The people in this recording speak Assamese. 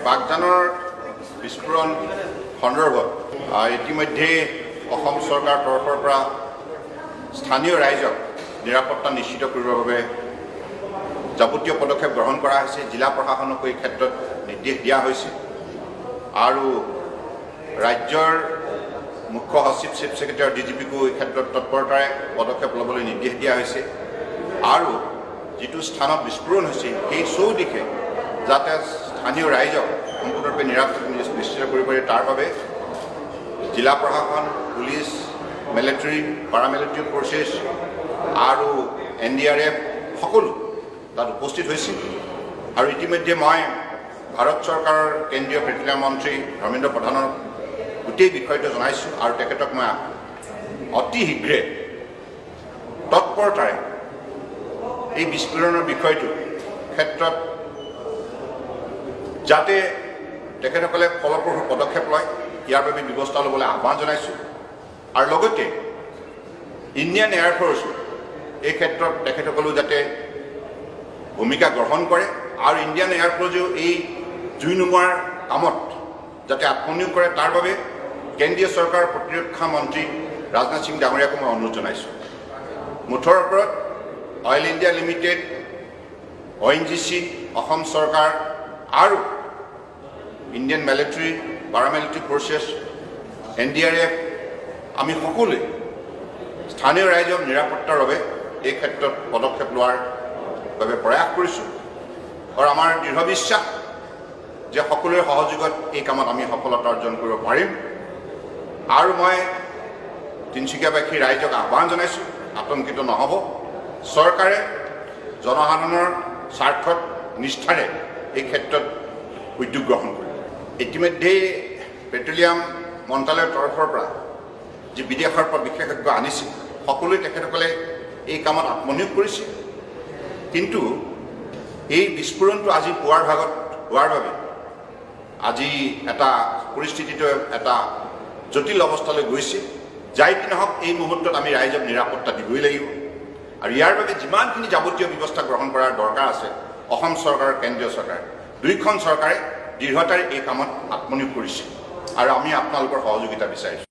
বাগজানৰ বিস্ফোৰণ সন্দৰ্ভত ইতিমধ্যে অসম চৰকাৰৰ তৰফৰ পৰা স্থানীয় ৰাইজক নিৰাপত্তা নিশ্চিত কৰিবৰ বাবে যাৱতীয় পদক্ষেপ গ্ৰহণ কৰা হৈছে। জিলা প্ৰশাসনকো এই ক্ষেত্ৰত নিৰ্দেশ দিয়া হৈছে আৰু ৰাজ্যৰ মুখ্য সচিব, চিফ ছেক্ৰেটাৰী আৰু ডি জি পিকো এই ক্ষেত্ৰত তৎপৰতাৰে পদক্ষেপ ল'বলৈ নিৰ্দেশ দিয়া হৈছে। আৰু যিটো স্থানত বিস্ফোৰণ হৈছে সেই চৌদিশে যাতে স্থানীয় ৰাইজক সম্পূৰ্ণৰূপে নিৰাপত্তা নিশ্চিত কৰিব পাৰি তাৰ বাবে জিলা প্ৰশাসন, পুলিচ, মিলিটাৰী, পাৰামিলিটাৰী ফ'ৰ্চেছ আৰু NDRF সকলো তাত উপস্থিত হৈছে। আৰু ইতিমধ্যে মই ভাৰত চৰকাৰৰ কেন্দ্ৰীয় পেট্ৰলিয়াম মন্ত্ৰী ধৰ্মেন্দ্ৰ প্ৰধানক গোটেই বিষয়টো জনাইছোঁ আৰু তেখেতক মই অতি শীঘ্ৰে তৎপৰতাৰে এই বিস্ফোৰণৰ বিষয়টোৰ ক্ষেত্ৰত যাতে তেখেতসকলে ফলপ্ৰসূ পদক্ষেপ লয় ইয়াৰ বাবে ব্যৱস্থা ল'বলৈ আহ্বান জনাইছোঁ। আৰু লগতে ইণ্ডিয়ান এয়াৰফ'ৰ্চ এই ক্ষেত্ৰত তেখেতসকলেও যাতে ভূমিকা গ্ৰহণ কৰে আৰু ইণ্ডিয়ান এয়াৰফ'ৰ্চেও এই জুই নুমুৱাৰ কামত যাতে আত্মনিয়োগ কৰে তাৰ বাবে কেন্দ্ৰীয় চৰকাৰৰ প্ৰতিৰক্ষা মন্ত্ৰী ৰাজনাথ সিং ডাঙৰীয়াকো মই অনুৰোধ জনাইছোঁ। মুঠৰ ওপৰত oil India limited, ONGC, Assam চৰকাৰ আৰু ইণ্ডিয়ান মিলিটাৰী, পাৰামিলিটাৰী ফ'ৰ্চেছ, NDRF আমি সকলোৱে স্থানীয় ৰাইজৰ নিৰাপত্তাৰ বাবে এই ক্ষেত্ৰত পদক্ষেপ লোৱাৰ বাবে প্ৰয়াস কৰিছোঁ আৰু আমাৰ দৃঢ় বিশ্বাস যে সকলোৰে সহযোগত এই কামত আমি সফলতা অৰ্জন কৰিব পাৰিম। আৰু মই তিনিচুকীয়াবাসী ৰাইজক আহ্বান জনাইছোঁ, আতংকিত নহ'ব। চৰকাৰে জনসাধাৰণৰ স্বাৰ্থত নিষ্ঠাৰে এই ক্ষেত্ৰত উদ্যোগ গ্ৰহণ কৰিব। ইতিমধ্যেই পেট্ৰলিয়াম মন্ত্ৰালয়ৰ তৰফৰ পৰা যি বিদেশৰ পৰা বিশেষজ্ঞ আনিছে সকলোৱে তেখেতসকলে এই কামত আত্মনিয়োগ কৰিছে। কিন্তু এই বিস্ফোৰণটো আজি পুৱাৰ ভাগত হোৱাৰ বাবে আজি এটা পৰিস্থিতিটো এটা জটিল অৱস্থালৈ গৈছে। যাই কি নহওক, এই মুহূৰ্তত আমি ৰাইজক নিৰাপত্তা দিবই লাগিব আৰু ইয়াৰ বাবে যিমানখিনি যাৱতীয় ব্যৱস্থা গ্ৰহণ কৰাৰ দৰকাৰ আছে অসম চৰকাৰ, কেন্দ্ৰীয় চৰকাৰ দুইখন চৰকাৰে দৃঢ়তাৰে এই কামত আত্মনিয়োগ কৰিছে আৰু আমি আপোনালোকৰ সহযোগিতা বিচাৰিছোঁ।